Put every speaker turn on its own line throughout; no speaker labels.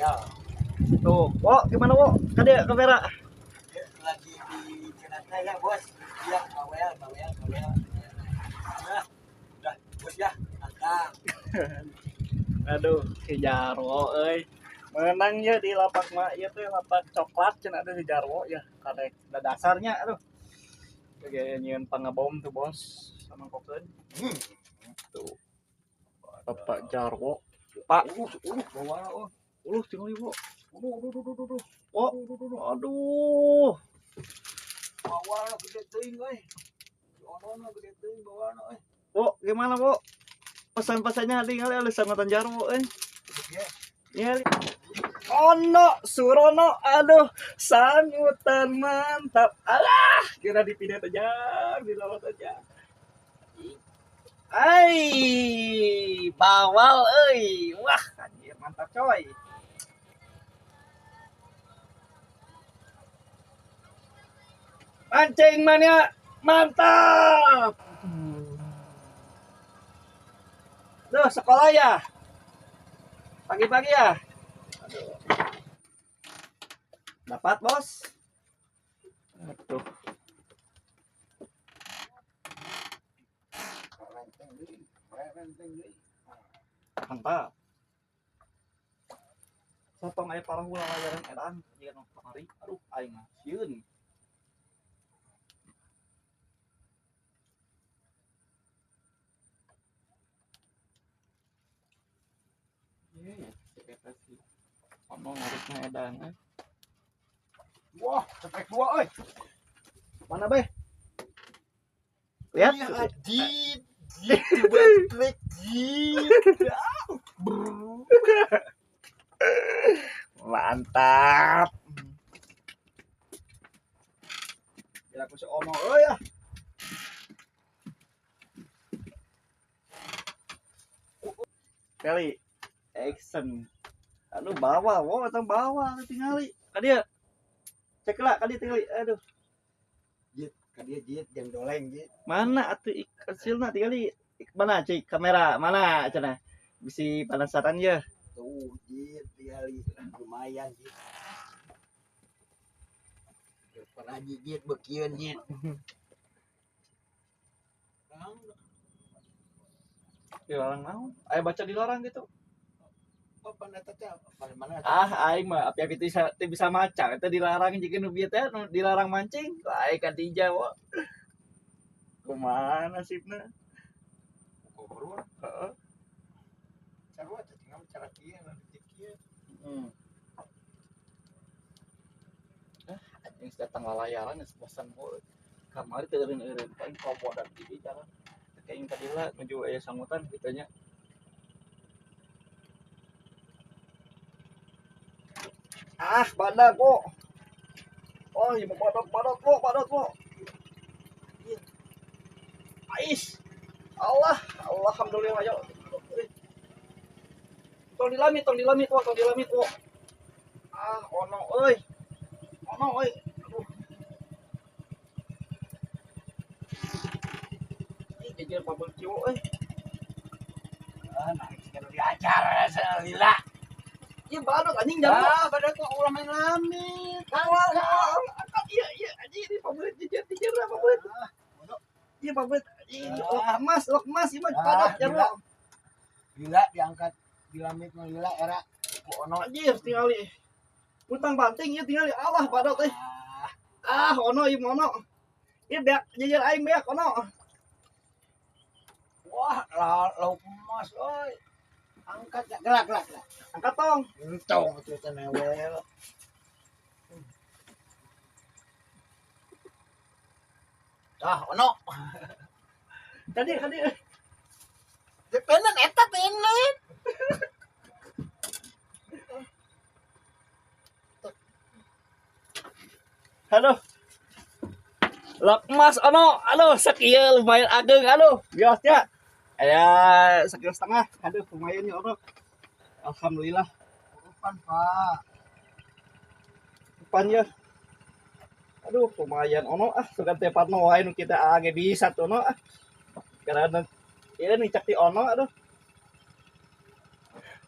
Bawel.
Tuh, wo, gimana wo? Kade kamera.
Lagi di Cirata ya, Bos. Iya, bawel, bawel, bawel. Nah, udah, Bos ya. Mantap.
Aduh, si Jarwo euy. Menang ya di lapak mah ieu teh lapak coklat cenah ada si Jarwo ya. Karek da dasarnya aduh. Oke, nyieun pangebom tuh bos sama kokeun. Tuh. Bapak Jarwo. Pak,
Bawa oh.
uluh tinggal ieu, Aduh, aduh, aduh, aduh, aduh. Oh, aduh.
Bawal gede teuing euy. Si Ono gede teuing bawalna euy.
Wo, gimana, Wo? Pesan-pesannya tinggal alus sangotan Jarwo euy.
Ya.
Ya. Ono Surono, aduh, sangutan mantap. Alah, kira dipindah aja, di laut aja. Ai, bawal euy. Wah, anjir mantap coy. Mancing mania mantap. Duh, sekolah ya? Pagi-pagi ya? Aduh. Dapat, Bos. Aduh. Mantap. Sotong aya parahu lalayaran edan jika nu kamari. Aduh, aing mah sieun. Iya ya, eta sih. Ono ngarikna edan eh.
Wah, ceprek dua euy.
Mana, Beh? Lihat.
Ya, jit, jit, ceprek, jit.
Mantap. Kira aku si Ono euy ah. Kali action. Aduh bawa, wo atau bawa tingali. Ka dieu. Cek lah ka dieu tingali. Aduh.
Jit, ka dieu jit jeung doleng jit.
Mana atuh kecilna tingali. Mana cik kamera mana cenah. Bisi penasaran ya.
Tuh jit tingali lumayan jit. Pernah jit bekieun jit.
Dilarang naon? Aya baca dilarang gitu.
Oh, mana teh mana?
Ah, aing mah api-api teu bisa teu bisa maca. Eta dilarang jeung nu bieu teh nu dilarang mancing. Aing ka dija wo. Kumaha nasibna?
Ngobrol.
Heeh.
Sarua teh tinggal cara kieu nanti kieu.
Heeh. Ah, anjing datang lalayaran geus bosan wo. Kamari teu eureun-eureun paling komo dan di jalan. Kayak tadi lah menuju aya sangutan kitu nya. Ah, badak kok. Oh, iya badak, badak kok, badak kok. Ais. Allah, alhamdulillah ya. Tong dilamit, kok, tong dilamit kok. Ah, ono euy. Ono euy. Aduh. Ih, jejer pabel ciwo euy.
Ah, naik siga diajar lila.
Iya badak anjing jago.
Ah, badak kok ulah main lamit.
Awal, awal, angkat iya iya anjing ini pabeulit jejer jejer lah pabeulit. Iya pabeulit anjing lok emas ieu mah badak jago.
Lila diangkat dilamit mah lila era ku ono.
Anjir tingali. Utang banting ieu tingali Allah badak euy. Ah ono ieu mah ono. Ieu beak jejer aing beak ono.
Wah, lauk emas euy. Angkat ya, gelak gelak gelak.
Angkat tong.
Entong itu teh newel. Ah, ono.
Kadi kadi.
Tenen eta tenen.
Aduh. Lok emas ono. Aduh, sakieu lumayan ageng aduh. Biosnya. Aya sekilo setengah. Aduh, lumayan ya ono. Alhamdulillah.
Upan, Pak.
Upan ya. Aduh, lumayan ono ah, sugan teh parno wae nu kita ge bisa tuh ono ah. Karena ieu nih cak ti ono aduh.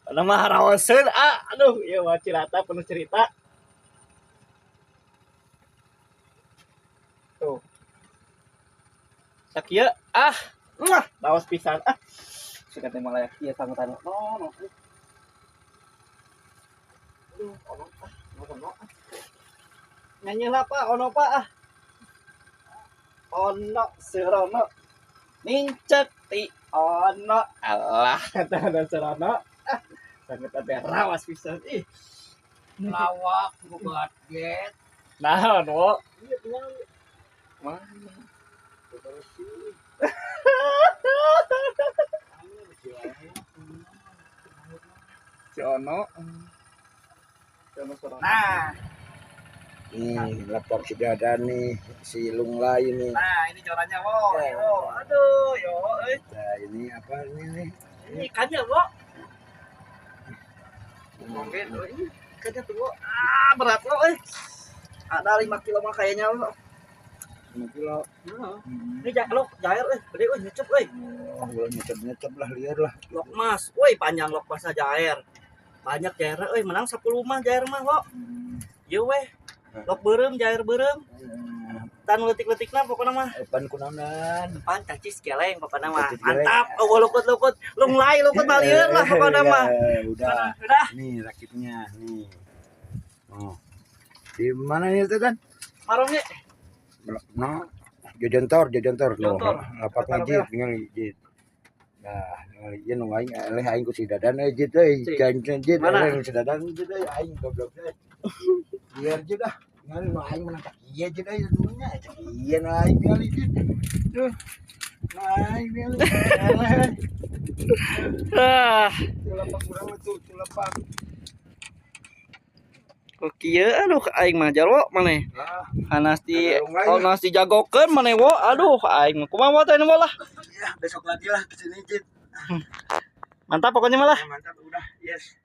Karena mah rawaseun ah, aduh, ieu mah Cirata penuh cerita. Tuh. Sakieu ah, muah, rawas pisan ah. Suka teh malayak ieu sangutan. No, no. Aduh, ono ah, ono ah. Nyanyi lah Pak, ono Pak ah. Ono serono. Nincek ti ono. Alah, kata ada serono. Ah, sangat ada rawas pisan ih.
Lawak buat get.
Nah, ono. Iya, tinggal. Mana? Si Ono. Si Ono serono.
Nah,
Nih, lapak si Dadan nih, si Lunglai nih.
Nah, ini corannya, wo. Yo, aduh, yo, eh.
Nah, ini apa ini nih?
Ini ikannya, wo. Oke, ini ikannya tuh, wo. Ah, berat lo, eh. Ada 5 kilo mah kayaknya lo.
5 kilo.
Nah. Ini lo jair, eh, gede, eh, nyecep, eh.
Oh, belum nyecep-nyecep lah, liar lah.
Lok mas, woi panjang lok mas jair. Banyak jair, eh, menang 10 mah jair mah, wo. Ieu weh. Lok beureum, jair beureum. Tan leutik-leutikna pokona mah.
Pan kunaonan.
Pan cacis geleng pokona mah.
Mantap,
oh lukut-lukut. Lunglai lukut malieur lah pokona mah.
Udah.
Udah.
Nih rakitnya nih. Oh. Di mana nih itu kan?
Marongnya.
No. Jojontor, Jojontor.
Jojontor.
Lapak ngajit tinggal jit. Nah, tinggal ieu nu aing eleh aing ku si Dadan euy jit euy. Jangan jit eleh si Dadan jit euy aing goblok euy. Biar jit ah. Ngali nu aing menang ieu jit euy dulunya. Ieu nu aing ngali jit. Duh. Nu aing ngali. Eleh.
Ah.
Lapak urang tuh, lapak.
Kok kieu aduh aing mah jarwo maneh. Hanas di hanas dijagokeun maneh wo. Aduh aing mah kumaha teh nu lah.
Ya, besok lagi lah kesini jit.
Mantap pokoknya malah.
Mantap udah. Yes.